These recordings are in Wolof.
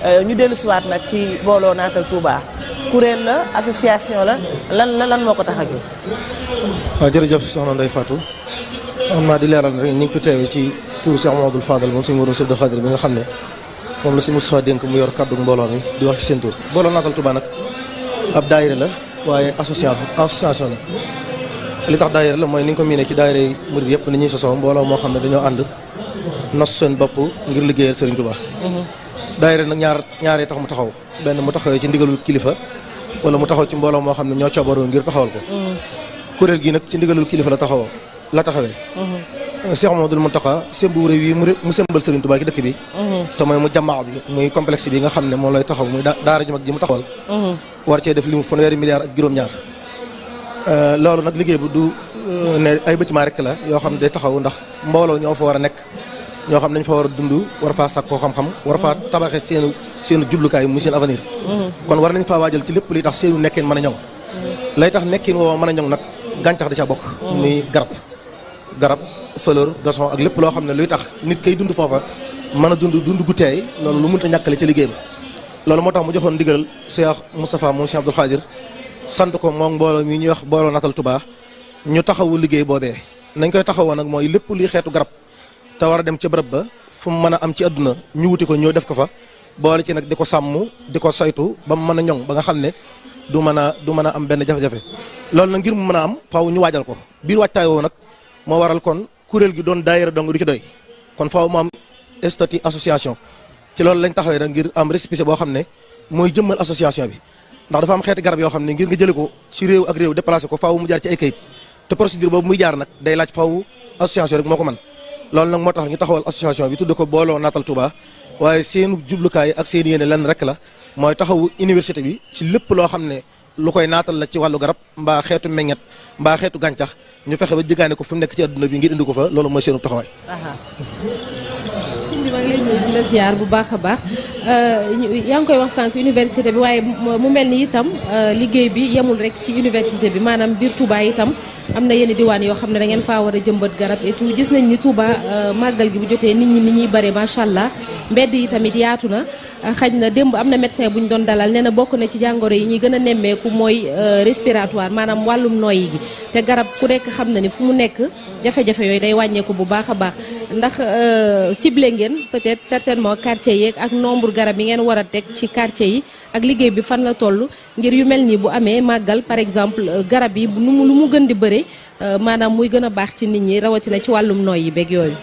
ñu dellu siwaat nag ci booloo naatal Touba kuréel la association la lan moo ko tax a jóg. waaw jërëjëf soxna Ndeye Fatou xam naa di leeral rek ñu ngi fi teewee ci turu Cheikh Mamadou Fadal moom suñu waroon Abdou Khadir bi nga xam ne moom la si Moustapha dénk mu yor kàddu mbooloo mi di wax ci seen tur booloo naatal Touba nag ab daayira la waaye association la li tax daayira la mooy ni nga ko miinee ci daayira yi murid yëpp ni ñuy sosoo mbooloo moo xam ne dañoo ànd nos seen bopp ngir liggéeyal Serigne Touba. daayira nag ñaaree tax mu taxaw benn mu taxawee ci ndigalul kilifa wala mu taxaw ci mbooloo moo xam ne ñoo coobaroo ngir taxawal ko. kuréel gi nag ci ndigalul kilifa la taxawee. Cheikh Mamadou Mountakha sembu réew yi mu sembal Serigne Touba ci dëkk bi. te mooy mu jamaa bi muy complexe bi nga xam ne moom lay taxaw muy daara ju mag ji mu taxawal. war cee def li mu fanweeri milliards ak juróom-ñaar. loolu nag liggéey bu du ne ay bâtiment rek la yoo xam ne day taxaw ndax mbooloo ñoo fa war a nekk ñoo xam ne dañu fa war a dund war faa sàkkoo xam-xam war faa tabaxee seenu jublukaay muy seen avenir. kon war nañ faa waajal ci lépp li tax seenu nekkin mën a ñoŋ. lay tax nekkin woo mën a ñoŋ nag gàncax da ca bokk. muy garab fleur gazon ak lépp loo xam ne luy tax nit kay dund foofa mën a dund gu teey loolu lu mënta ñàkkale ca liggéey ba. loolu moo tax mu joxoon ndigal Cheikh Moustapha moom Cheikh Abdoul Khadir sant ko moom mbooloo mi ñuy wax booloo naatal Touba ñu taxawu liggéey boobee nañ koy taxawoo nag mooy lépp luy xeetu garab te war a dem ca bërëb ba fu mu mën a am ci àdduna ñu wuti ko ñëw def ko fa boole ci nag di ko sàmm di ko saytu ba mu mën a ñoŋ ba nga xam ne du mën a am benn jafe-jafe. loolu nag ngir mu mën a am faaw ñu waajal ko biir waajtaay woo nag moo waral kon kuréel gi doon daayira dong du ci doy kon faaw mu am statut association ci loolu lañ taxawee nag ngir am récépissé boo xam ne mooy jëmmal association bi. ndax dafa am xeeti garab yoo xam ne ngir nga jële ko ci réew ak réew déplacé ko faaw mu jaar ci ay kayit te procédure boobu muy jaar nag day laaj faaw association rek moo ko mën loolu nag moo tax ñu taxawal association bi tudde ko booloo naatal Touba waaye seenu jublukaay ak seen yéene lenn rek la mooy taxawu université bi ci lépp loo xam ne lu koy naatal la ci wàllu garab mbaa xeetu meññet mbaa xeetu gàncax ñu fexe ba jëgaane ko fu mu nekk ci adduna bi ngir indi ko fa loolu mooy seenu taxawaay. maa ngi lay nuyu di la ziar bu baax a baax yaa ngi koy wax sànq université bi waaye mu mel ni itam liggéey bi yemul rek ci université bi maanaam biir Touba itam am na yenn diwaan yoo xam ne da ngeen faa war a jëmbat garab et tout gis nañ ni Touba màggal gi bu jotee nit ñi ni ñuy bare macha allah mbedd yi tamit yaatu na xaj na démb am na médecin bu ñu doon dalal nee na bokk na ci jàngoro yi ñuy gën a nemmeeku mooy respiratoire maanaam wàllum noyyi gi te garab ku nekk xam na ni fu mu nekk jafe-jafe yooyu day wàññeeku bu baax a baax ndax ciblé ngeen peut-être certainement quartier yeeg ak nombre garab yi ngeen war a teg ci quartier yi ak liggéey bi fan la toll ngir yu mel nii bu amee màggal par exemple garab yi lu mu gën di bëre maanaam muy gën a baax ci nit ñi rawatina ci wàllum noyyi beeg yooyu.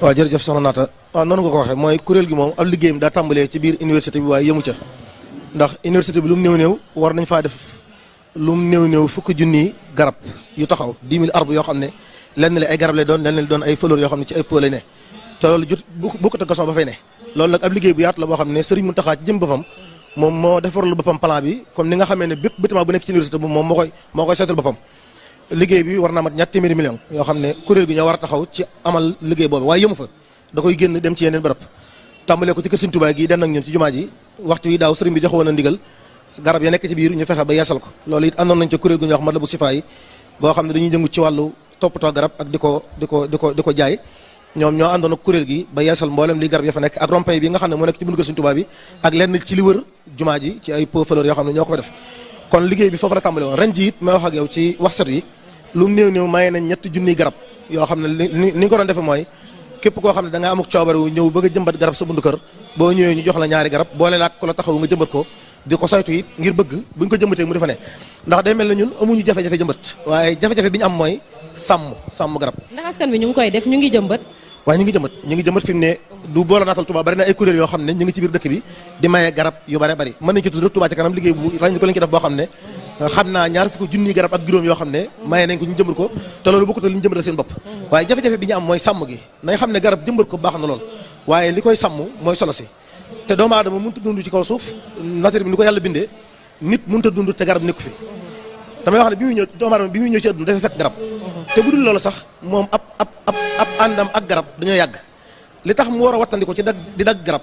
waaw jërëjëf soxna Naata waaw noonu nga ko waxee mooy kuréel gi moom ab liggéeyam daa tàmbalee ci biir université bi waaye yëmu ca ndax université bi lu mu néew war nañ faa def lu mu néew fukki junniy garab yu taxaw 10 000 arbres yoo xam ne lenn li ay garab lay doon lenn li doon ay fleurs yoo xam ne ci ay pot lay ne te loolu jot bokkut ak gason ba fay ne loolu nag ab liggéey bu yaatu la boo xam ne Serigne Mountakha ci jëm boppam moom moo defaral boppam plan bi comme ni nga xamee ne bépp bâtiment bu nekk ci université bi moom moo koy seetal boppam liggéey bi war naa mat ñaar téeméeri millions yoo xam ne kuréel gi ñoo war a taxaw ci amal liggéey boobu waaye yëmu fa da koy génn dem ci yeneen barab tàmbalee ko ci kër Serigne Touba gi den ak ñun ci jumaa ji waxtu yi daaw Serigne bi joxoon na ndigal garab ya nekk ci biir ñu fexe ba yeesal ko loolu it àndoon nañ ca kuréel gu ñuy wax Matlaboul Chifa yi boo xam ne dañuy jëngu ci wàllu toppatoo garab ak di ko jaay ñoom ñoo àndoon ak kuréel gi ba yeesal mboolem li garab ya fa nekk ak rond-point bi nga xam ne moo nekk ci buntu kër Serigne Touba bi ak lenn ci li wër jumaa ji ci ay pot fleurs yoo xam ne ñoo ko fa def kon liggéey bi foofu la tàmbale woon ren ji it may wax ak yow ci wax set wi lu néew maye nañ 3 junniy garab yoo xam ne ni nga ko doon defee mooy képp koo xam ne da nga amuk coobare wu ñëw bëgg a jëmbat garab sa buntu kër boo ñëwee ñu jox la 2 garab boole laak ku la taxaw nga jëmbat ko di ko saytu it ngir bëgg buñ ko jëmbatee mu defa ne ndax day mel na ñun amuñu jafe-jafe jëmbat waaye jafe-jafe bi ñu am mooy sàmm garab ndax askan bi ñu ngi koy def ñu ngi jëmbat waaye ñu ngi jëmbat fi mu ne du booloo naatal Touba bari na ay kuréel yoo xam ne ñu ngi ci biir dëkk bi di maye garab yu bari mën nañu ci tudd Touba ci kanam liggéey bu ràññ ko lañu ci def boo xam ne xam naa 20 junniy garab ak juróom yoo xam ne maye nañ ko ñu jëmbat ko te loolu bokkut li ñu jëmbatal seen bopp waaye jafe-jafe bi ñu am mooy sàmm gi nañ xam ne garab jëmbat ko baax na lool waaye li koy sàmm mooy solo si te doomu aadama mënut a dund ci kaw suuf nature bi ni ko yàlla bindee nit mënut a dund te garab nekku fi damay wax ne doomu aadama bi muy ñëw ci àdduna dafa fekk garab te bu dul loolu sax moom ab àndam ak garab dañoo yàgg li tax mu war a wattandi ko ci di dagg garab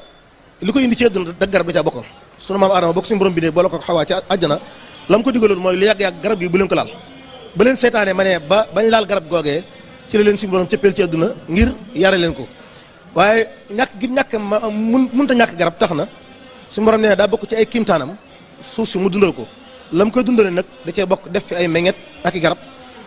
li ko indi ci àdduna dagg garab da caa bokkoon sunu maam aadama bokk suñu borom bindee boole ko xawaa ci àjjana la mu ko digaloon mooy lu yàgg-yàgg garab gi bu leen ko laal ba leen seytaane ma ne ba bañ laal garab googee ci la leen suñu borom cëppeel ci àdduna ngir yare leen ko waaye ñàkk mënta ñàkk garab tax na suñu borom nee daa bokk ci ay kiimtaanam suuf si mu dundal ko la mu koy dundale nag da cee bokk def fi ay meññet ak i garab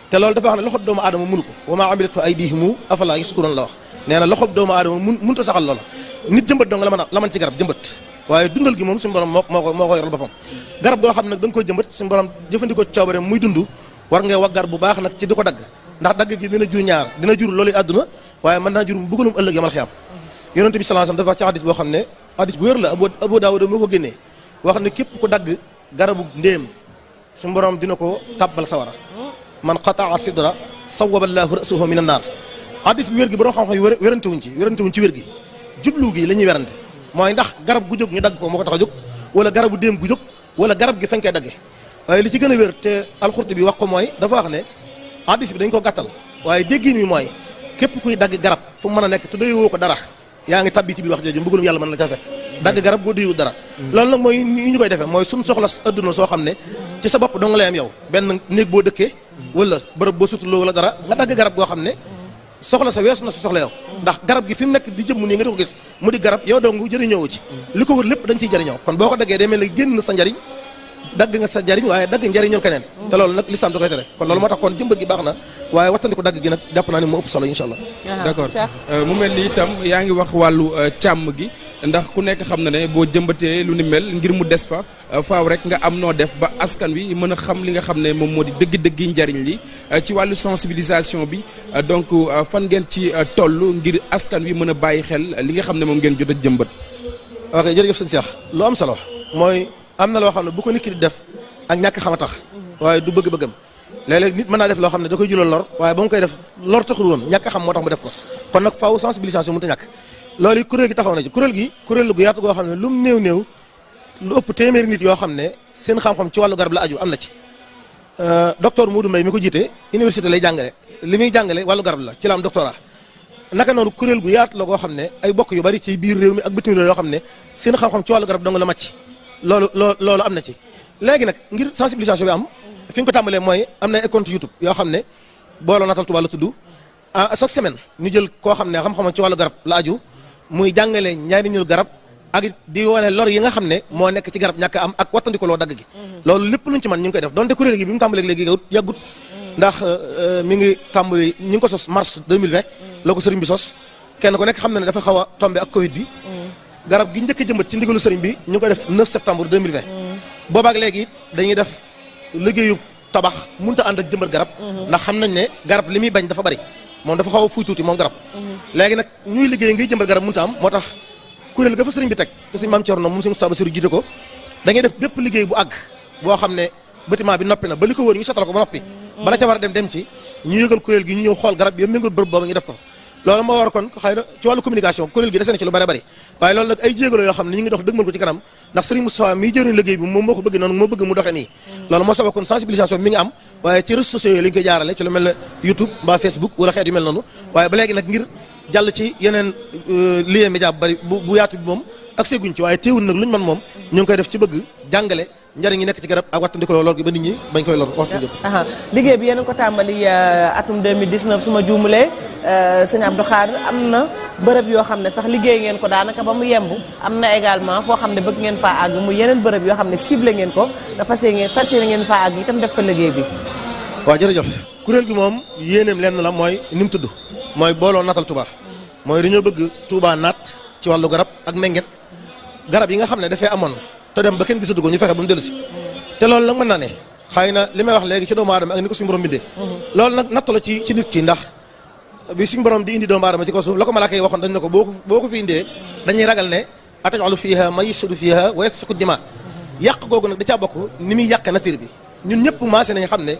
te loolu dafa wax ne loxob doomu aadama mënu ko wa maa amilatu aydihim afalaa yashkuruun la wax nee na loxob doomu aadama mënut a saxal loola nit jëmbat dong la mën ci garab jëmbat waaye dundal gi moom suñu borom moo ko yoral boppam garab goo xam ne nag da nga koy jëmbat suñu borom jëfandikoo coobare muy dund war ngay waggar bu baax nag ci di ko dagg ndax dagg gi dina jur ñaar dina jur loolu àdduna waaye mën naa jur mbugalum ëllëg yamal xiyaam yonent bi sallallahu alayhi wasallam dafa wax ci hadis boo xam ne hadis bu wér la Abu Daawud moo ko génnee wax ne képp ku dagg garabu ndéem suñu borom dina ko tàbbal sawara man qataa sidra sawwaballaahu ra'sahu minan naar hadis bi wér gi borom xam-xam yi wérante wuñ ci wér gi jublu gi la ñuy werante mooy ndax garab gu jóg ñu dagg ko moo ko tax a jóg wala garabu déem gu jóg wala garab gi fañ koy dagge waaye li ci gën a wér te Al-Qurtubi wax ko mooy dafa wax ne hadis bi dañ ko gàttal waaye déggin mi mooy képp kuy dagg garab fu mu mën a nekk te doyoo ko dara yaa ngi tabbi ci biir wax jooju mbëggalum yàlla mën la ca fekk dagg garab goo doyoo dara loolu nag mooy yi ñu koy defee mooy suñ soxla adduna soo xam ne ci sa bopp dong lay am yow benn néeg boo dëkkee wala bërëb boo sutuloo wala dara nga dagg garab goo xam ne soxla sa weesu na sa soxla yow ndax garab gi fi mu nekk di jëm nii nga di ko gis mu di garab yow dong jëriñoo ci li ko wër lépp dañ ciy jëriñoo kon boo ko daggee day mel ne génn sa njariñ dagg nga sa njariñ waaye dagg njariñul keneen te loolu nag lislaam da koy tere kon loolu moo tax kon jëmbat gi baax na waaye wattandiko dagg gi nag jàpp naa ni moo ëpp solo insha allah d'accord mu mel ni itam yaa ngi wax wàllu càmm gi ndax ku nekk xam na ne boo jëmbatee lu ni mel ngir mu des fa faaw rek nga am noo def ba askan wi mën a xam li nga xam ne moom moo di dëgg-dëggi njariñ li ci wàllu sensibilisation bi donc fan ngeen ci toll ngir askan wi mën a bàyyi xel li nga xam ne moom ngeen jot a jëmbat. ok jërëjëf sëñ Cheikh lu am solo mooy am na loo xam ne bu ko nit ki di def ak ñàkk xam a tax waaye du bëgg-bëggam léeg-léeg nit mën naa def loo xam ne da koy jural lor waaye ba mu koy def lor taxul woon ñàkk xam moo tax mu def ko kon nag faaw sensibilisation mënut a ñàkk loolu kuréel gi taxaw na ci kuréel gu yaatu goo xam ne lu mu néew lu ëpp téeméeri nit yoo xam ne seen xam-xam ci wàllu garab la aju am na ci docteur Modou Mbaye mi ko jiite université lay jàngale li muy jàngale wàllu garab la ci la am doctorat naka noonu kuréel gu yaatu la goo xam ne ay bokk yu bari ci biir réew mi ak bitim réew yoo xam ne seen xam-xam ci wàllu garab dong la màcc loolu am na ci léegi nag ngir sensibilisation bi am fi ñu ko tàmbalee mooy am na ay compte YouTube yoo xam ne booloo natal Touba la tudd chaque semaine ñu jël koo xam ne xam-xamam ci wàllu garab la aju muy jàngale njariñul garab ak di wane lor yi nga xam ne moo nekk ci garab ñàkk am ak wattandiko loo dagg gi loolu lépp luñ ci man ñu ngi koy def donte kuréel gi bi mu tàmbalee léegi yàggut ndax mi ngi tàmbali ñu ngi ko sos mars 2020 la ko sëriñ bi sos kenn ku nekk xam na ne dafa xaw a tombé ak Covid bi garab gi njëkk a jëmbat ci ndigalu sëriñ bi ñu ngi ko def 9 septembre 2020 boobaak léegi dañuy def liggéeyu tabax mënut a ànd ak jëmbat garab ndax xam nañ ne garab li muy bañ dafa bari moom dafa xaw a fuy tuuti moom garab léegi nag ñuy liggéey ngay jëmbat garab mënut a am moo tax kuréel ga fa sëriñ bi teg te sëriñ Maam Cerno moom sëriñ Moustapha Bassirou jiite ko da ngay def bépp liggéey bu àgg boo xam ne bâtiment bi noppi na ba li ko wër ñu setal ko ba noppi bala ca war a dem ci ñu yëgal kuréel gi ñu ñëw xool garab bi méngool bërëb boobu ñu def ko loolu moo war kon xëy na ci wàllu communication kuréel gi dese na ci lu bari bari waaye loolu nag ay jéego la yoo xam ne ñu ngi dox dëgmal ko ci kanam ndax sëriñ Moustapha mii jëriñ liggéey bi moom moo ko bëgg noonu moo bëgg mu doxee nii loolu moo sabab kon sensibilisation mi ngi am waaye ci réseaux sociaux yi la ñu koy jaarale ci lu mel ne YouTube mbaa Facebook wala xeet yu mel noonu waaye ba léegi nag ngir jàll ci yeneen lien média bu bari bu yaatu bi moom ak seguñ ci waaye teewul nag lu ñu mën moom ñu ngi koy def ci bëgg jàngale njariñ yi nekk ci garab ak wattandiko lor gi ba nit ñi bañ koy lor waxtu jot liggéey bi yéen a ko tàmbali atum 2019 su ma juumulee sëñ Abdou Khadre am na bërëb yoo xam ne sax liggéey ngeen ko daanaka ba mu yemb am na également foo xam ne bëgg ngeen faa àgg mu yeneen bërëb yoo xam ne ciblé ngeen ko dafa fas yéene ngeen faa àgg itam def fa liggéey bi waaw jërëjëf kuréel gi moom yéeneem lenn la mooy ni mu tudd mooy booloo natal Touba mooy dañoo bëgg Touba naat ci wàllu garab ak menget garab yi nga xam ne dafay amoon te dem ba kenn gisatu ko ñu fexe ba mu dellu si te loolu nag mën naa ne xëy na li may wax léegi ci doomu aadama ak ni ko suñu borom bindee loolu nag nattu la ci nit ki ndax bi suñu borom di indi doomu aadama ci kaw suuf la ko malaaka yi waxoon dañ ne ko boo ko fi indee dañuy ragal ne atajalu fiha man yufsidu fiha wa yasfiku dima yàq googu nag da caa bokk ni muy yàqe nature bi ñun ñëpp maase nañ xam ne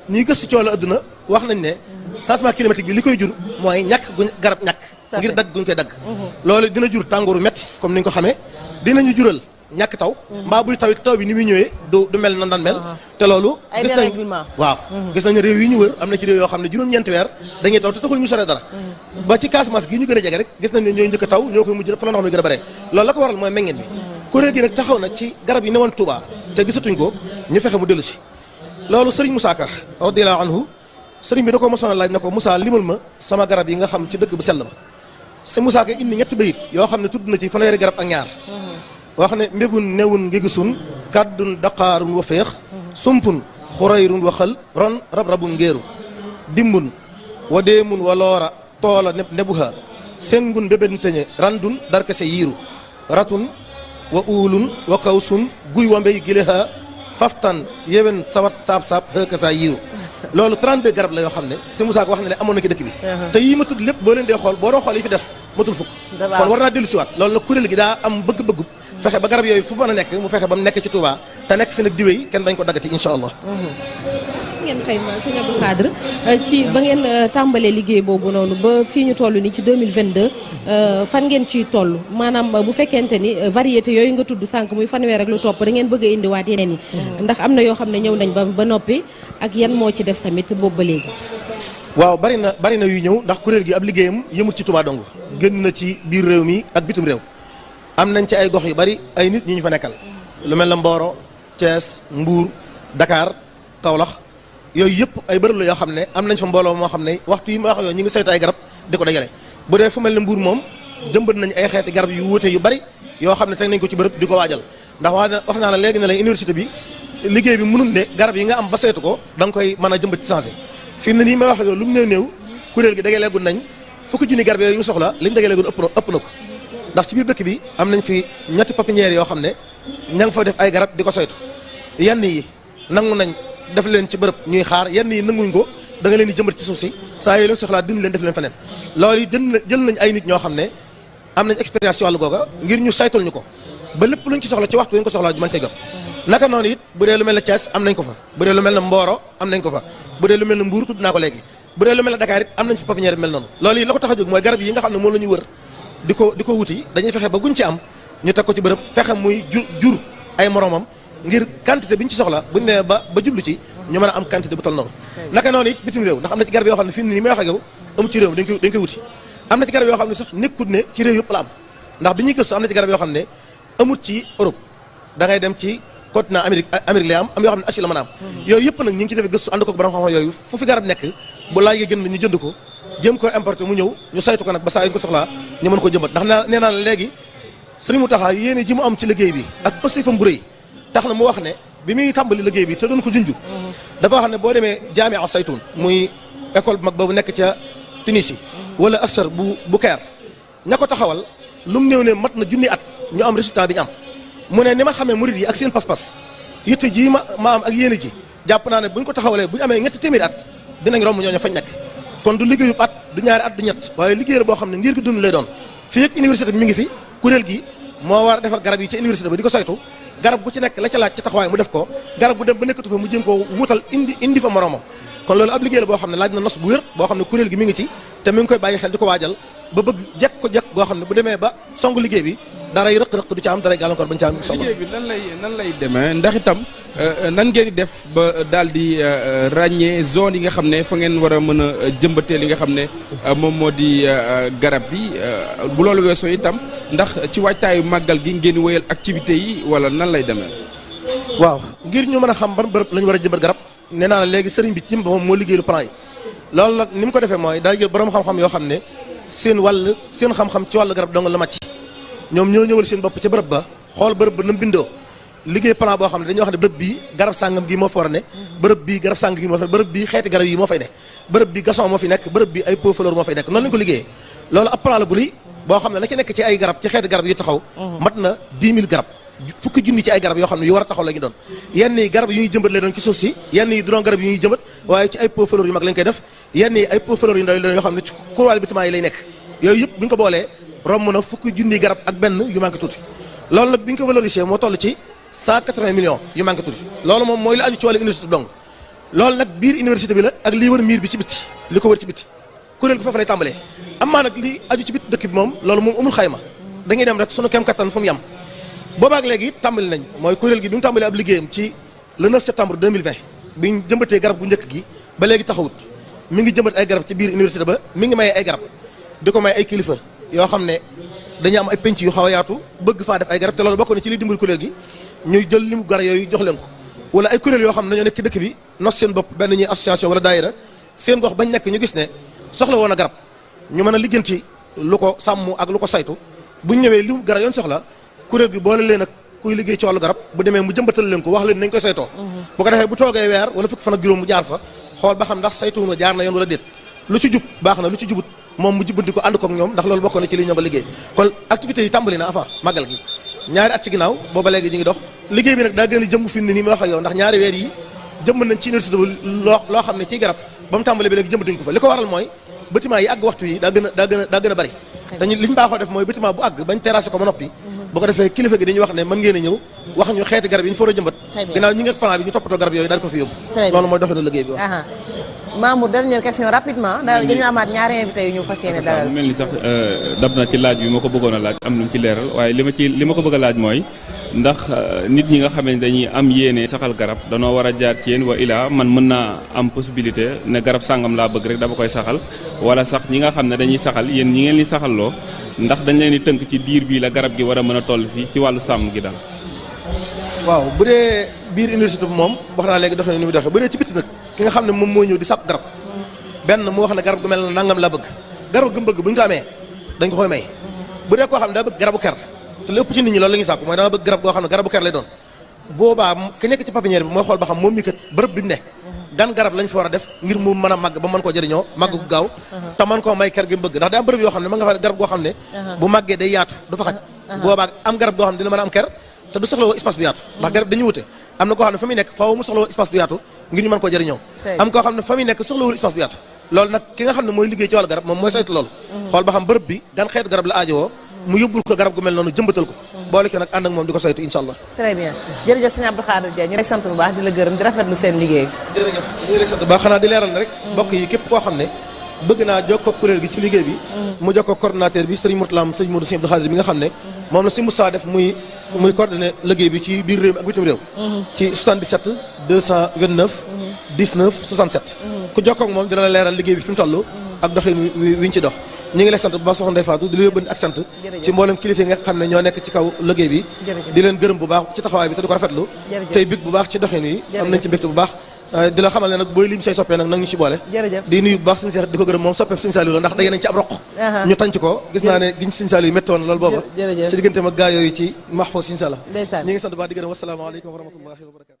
ñuy gëstu ci wàllu adduna wax nañ ne changement climatique bi li koy jur mooy ñàkk guñ garab ñàkk ngir dagg guñ koy dagg loolu dina jur tàngooru metti comme ni ñu ko xamee dinañu jural ñàkk taw mbaa buy taw bi ni muy ñëwee du mel na daan mel te loolu gis nañ waaw gis nañu réew yi ñu wër am na ci réew yoo xam ne juróom-ñeenti weer dañuy taw te taxul ñu sore dara ba ci Casamance gi ñu gën a jege rek gis nañ ne ñooy njëkk a taw ñoo koy mujj fa la ndox mi gën a bare loolu la ko waral mooy meññeen bi kuréel gi nag taxaw na ci garab yi newoon Touba te gisatuñ ko ñu fexe mu dellu si loolu sëriñ Moussa Ka radiyallahu anhu sëriñ bi da ko mosoon a laaj na ko Moussa limal ma sama garab yi nga xam ci dëkk bu sell ba sëriñ Moussa Ka indi ñetti bayit yoo xam ne tudd na ci fanweeri garab ak ñaar wax ne mbébun newun ngi gisun kàddun daqaarun wa féex sumpun xurayrun wa xël ron rab-rabun ngéeru dimbun wa deemun wa loora toola nebuha sengun bébénteñe randun darkase yiiru ratun wa uulun wa kawsun guy wa mbéy gileha faftan yewen sawat saab-saab hëkasa yiiru loolu 32 garab la yoo xam ne si Moussa ko wax ne amoon na ci dëkk bi te yii ma tudd lépp boo leen dee xool boo doon xool yi fi des matul fukk kon war naa dellu siwaat loolu nag kuréel gi daa am bëgg-bëggu fexe ba garab yooyu fu mën a nekk mu fexe ba mu nekk ci Touba te nekk fi nag di wéy kenn bañ ko daggati incha allah ngeen xayma sëñ Abdou Khadre ci ba ngeen tàmbalee liggéey boobu noonu ba fii ñu toll ni ci 2022 fan ngeen ciy toll maanaam bu fekkente ni variété yooyu nga tudd sànq muy fanweer ak lu topp da ngeen bëgg a indiwaat yeneen yi ndax am na yoo xam ne ñëw nañ ba noppi ak yan moo ci des tamit boobu ba léegi waaw bari na yuy ñëw ndax kuréel gi ab liggéeyam yëmut ci Touba dong gën na ci biir réew mi ak bitum réew am nañ ci ay gox yu bari ay nit ñu fa nekkal lu mel na Mboro Thiès Mbour Dakar Kaolack yooyu yëpp ay bërëb la yoo xam ne am nañ fa mbooloo moo xam ne waxtu yi ma wax yooyu ñu ngi saytu ay garab di ko dajale bu dee fu mel ne Mbour moom jëmbat nañ ay xeeti garab yu wuute yu bari yoo xam ne teg nañ ko ci bërëb di ko waajal ndax wax naa la léegi ne la université bi liggéey bi mënul ne garab yi nga am ba saytu ko da nga koy mën a jëmbat ci sensé fi mu ne nii may wax ak yow lu mu néew kuréel gi dagaleegul nañ fukki junni garab yooyu ñu soxla liñ dagaleegul ëpp na ko ndax ci biir dëkk bi am nañ fi ñetti pépinière yoo xam ne ña nga fa def ay garab di ko saytu yenn yi nangu nañ def leen ci bërëb ñuy xaar yenn yi nanguñ ko da nga leen di jëmbat ci suuf si saa yooyu leen soxlaa dindi leen def leen feneen loolu yi jël nañ ay nit ñoo xam ne am nañ expérience ci wàllu googa ngir ñu saytul ñu ko ba lépp luñ ci soxla ci waxtu wi ñu ko soxlaa mën cee jot naka noonu it bu dee lu mel ne Thiès am nañ ko fa bu dee lu mel ne Mboro am nañ ko fa bu dee lu mel ne Mbour tudd naa ko léegi bu dee lu mel ne Dakar it am nañ fa pépinière bi mel noonu loolu yi la ko tax a jóg mooy garab yi nga xam ne moom la ñuy wër di ko wuti dañuy fexe ba guñ ci am ñu teg ko ci bërëb fexe muy jur ay moromam ngir quantité bi ñu ci soxla buñ ne ba jublu ci ñu mën a am quantité bu toll noonu naka noonu it bitim réew ndax am na ci garab yoo xam ne fii nii may wax ak yow amu ci réew dañ koy wuti am na ci garab yoo xam ne sax nekkut ne ci réew yëpp la am ndax bi ñuy gëstu am na ci garab yoo xam ne amut ci Europe da ngay dem ci continent Amérique lay am yoo xam ne Asie la mën a am yooyu yëpp nag ñu ngi ci defee gëstu ànd ko borom xam-xam yooyu fu fi garab nekk bu laajee gën ñu jënd ko jëm ko importé mu ñëw ñu saytu ko nag ba saa yu ko soxlaa ñu mën ko jëmbat ndax nee naa la léegi Sëriñ Mountakha yéene ji mu am ci liggéey bi ak pësifam bu rëy tax na mu wax ne bi muy tàmbali liggéey bi te doon ko junju dafa wax ne boo demee Jaami'a Saytuun muy école bu mag boobu nekk ca Tunisie wala Assar bu Caire ña ko taxawal lu mu néew ne mat na junni at ñu am résultat bi ñu am mu ne ni ma xamee murid yi ak seen pas-pas yitte ji ma am ak yéene ji jàpp naa ne bu ñu ko taxawalee bu ñu amee ñetti téeméeri at dinañ romb ñooñu fañ nekk kon du liggéeyu at du ñaari at du ñett waaye liggéey la boo xam ne ngir gi dund lay doon fii ak université bi mi ngi fi kuréel gi moo war a defar garab yi ci université ba di ko saytu garab bu ci nekk la ca laaj ci taxawaay mu def ko garab bu dem ba nekkatu fa mu jëm koo wuutal indi fa moromam kon loolu ab liggéey la boo xam ne laaj na nos bu wér boo xam ne kuréel gi mi ngi ci te mi ngi koy bàyyi xel di ko waajal ba bëgg jekk goo xam ne bu demee ba songu liggéey bi daray rëq-rëq du ci am daray gàllankoor bañ ci am liggéey bi nan lay demee ndax itam nan ngeen di def ba daal di ràññee zone yi nga xam ne fa ngeen war a mën a jëmbatee li nga xam ne moom moo di garab bi bu loolu weesoo itam ndax ci waajtaayu màggal gi ngeen di wéyal activités yi wala nan lay demee. waaw ngir ñu mën a xam ban bërëb la ñu war a jëmbat garab nee naa la léegi sëriñ bi ci moom moo liggéey lu plan yi loolu nag ni mu ko defee mooy daa jël borom xam-xam yoo xam ne seen xam-xam ci wàllu garab dong la màcc ñoom ñoo ñëwal seen bopp ca bërëb ba xool bërëb ba na mu bindoo liggéey plan boo xam ne dañuy wax ne bërëb bii garab sàngam gi moo fa war a ne bërëb bii garab sàngam gi moo fa ne bërëb bii xeeti garab yi moo fay ne bërëb bi gason moo fi nekk bërëb bi ay pot fleur moo fay nekk noonu lañu ko liggéeyee loolu ab plan la bu rëy boo xam ne la ci nekk ci ay garab ci xeeti garab yu taxaw mat na 10 000 garab fukki junni ci ay garab yoo xam ne yu war a taxaw la ñu doon yenn yi garab yu ñuy jëmbat lay doon ci suuf si yenn yi du doon garab yu ñuy jëmbat waaye ci ay pot fleur yu mag lañ koy def yenn yi ay pot fleur yu ndaw yu doon yoo xam ne ci couloir bâtiment yi lay nekk yooyu yëpp bu ñu ko boolee romb na fukki junni garab ak benn yu manqué tuuti loolu nag bi ñu ko valorisé moo toll ci 180 millions yu manqué tuuti loolu moom mooy la aju ci wàllu université bi dong loolu nag biir université bi la ak lii wër miir bi ci bitti li ko wër ci bitti kuréel gi foofu lay tàmbalee amaa nag li aju ci bitti dëkk bi moom loolu moom amul xayma dañuy dem rek sunu kem kattan fu mu yem boobaak léegi tàmbali nañ mooy kuréel gi bi mu tàmbalee ab liggéeyam ci le 9 septembre 2020 bi ñu jëmbatee garab gu njëkk gi ba léegi taxawut mi ngi jëmbat ay garab ci biir université ba mi ngi may ay garab di ko may ay kilifa yoo xam ne dañuy am ay penc yu xaw a yaatu bëgg faa def ay garab te loolu bokk na ci liy dimbali kuréel gi ñuy jël limu garab yooyu jox leen ko wala ay kuréel yoo xam ne dañoo nekk ci dëkk bi nos seen bopp benn ñuy association wala daayira seen gox bañ nekk ñu gis ne soxla woon a garab ñu mën a lijjanti lu ko sàmm ak lu ko saytu buñ ñëwee limu garab yoon soxla kuréel gi boole leen ak kuy liggéey ci wàllu garab bu demee mu jëmbatal leen ko wax leen nañ koy saytoo bu ko defee bu toogee weer wala fukk fan ak juróom mu jaar fa xool ba xam ndax saytuwuma jaar na yoon wala déet lu ci jub baax na lu ci jubut moom mu jubbanti ko ànd ko ak ñoom ndax loolu bokkoon na ci li ñoo ko liggéey kon activités yi tàmbali na avant màggal gi ñaari at ci ginnaaw booba léegi ñu ngi dox liggéey bi nag daa gën a jëmb fi mu ne nii ma wax ak yow ndax ñaari weer yi jëmb nañ ci université bu loo xam ne ciy garab ba mu tàmbali bi léegi jëmbatuñ ko fa li ko waral mooy bâtiment yi àgg waxtu yi daa gën a bari dañu li ñu baaxoo def mooy bâtiment bu àgg bañ terrassé ko ba noppi bu ko defee kilifa gi dañuy wax ne mën ngeen a ñëw wax ñu xeeti garab yi ñu fa war a jëmbat ginnaaw ñi nga plan bi ñu toppatoo garab yooyu daal ko fi yóbbu loolu mooy doxinu liggéey bi wax Mamour dernière question rapidement dañu amaat ñaari invité yu ñu fas yéene dalal mu mel ni sax dab na ci laaj bi ma ko bëggoon a laaj am lu mu ci leeral waaye li ma ko bëgg a laaj mooy ndax nit ñi nga xam ne dañuy am yéene saxal garab danoo war a jaar ci yéen wa ilaa man mën naa am possibilité ne garab sàngam laa bëgg rek dama koy saxal wala sax ñi nga xam ne dañuy saxal yéen ñi ngeen li saxalloo ndax dañ leen di tënk ci diir bii la garab gi war a mën a toll fii ci wàllu sàmm gi daal. waaw bu dee biir université bi moom wax naa léegi doxee ni muy doxee bu dee ci bitti nag ki nga xam ne moom moo ñëw di sàkk garab benn mu wax ne garab gu mel na nangam la bëgg garab gu mu bëgg bu ñu ko amee dañ ko koy may bu dee koo xam ne daa bëgg garabu ker te lépp ci nit ñi loolu la ñuy sàkku mooy dama bëgg garab goo xam ne garabu ker lay doon boobaa ki nekk ci pépinière bi mooy xool ba xam moom mi kat bërëb bi mu ne gan garab lañ fa war a def ngir mu mën a màgg ba mën koo jëriñoo màgg gu gaaw te mën koo may ker gi mu bëgg ndax day am bërëb yoo xam ne ma nga fa garab goo xam ne bu màggee day yaatu du fa xaj boobaa am garab goo xam ne dina mën a am ker te du soxla woo espace bu yaatu ndax garab dañuy wute am na koo xam ne fa muy nekk faaw mu soxla woo espace bu yaatu ngir ñu mën koo jëriñoo am koo xam ne fa muy nekk soxlawul espace bu yaatu loolu nag ki nga xam ne mooy liggéey ci wàllu garab moom mooy saytu loolu xool ba xam bërëb bi gan xeetu garab la aajowoo mu yóbbul ko garab gu mel noonu jëmbatal ko boole ko nag ànd ak moom di ko saytu incha allah. très bien jërëjëf sëñ Abdou Khadre Dieng ñu lay sant bu baax di la gërëm di rafetlu seen liggéey. jërëjëf ñu ngi lay sant bu baax xanaa di leeral rek mbokk yi képp koo xam ne bëgg naa jokkoo kuréel gi ci liggéey bi mu jokkoo coordonnateur bi sëriñ Mourtala sëriñ Modou Sëñ Abdou Khadre bi nga xam ne moom la si Moussa def muy coordonné liggéey bi ci biir réew mi ak bitim réew ci 77 229 19 67 ku jokkoo ak moom dina la leeral liggéey bi fi mu toll ak doxin wi ñu ci dox ñu ngi lay sant bu baax soxna Ndeye Fatou di la yóbbandi ak sant ci mboolem kilifa yi nga xam ne ñoo nekk ci kaw liggéey bi di leen gërëm bu baax ci taxawaay bi te di ko rafetlu tey bég bu baax ci doxin wi am nañ ci mbégte bu baax di la xamal ne nag booy lim say soppee nag nag ñu ci boole di nuyu bu baax suñu seex di ko gërëm moom soppee suñu Saliou la ndax daje nañ ci ab roq ñu tànc ko gis naa ne giñ suñu Saliou métti woon loolu booba ci diggante mag gaa yooyu ci Mahfouz inshallah ñu ngi sant bu baax di gërëm wasalaamaaleykum wa rahmatullahi wa barakatu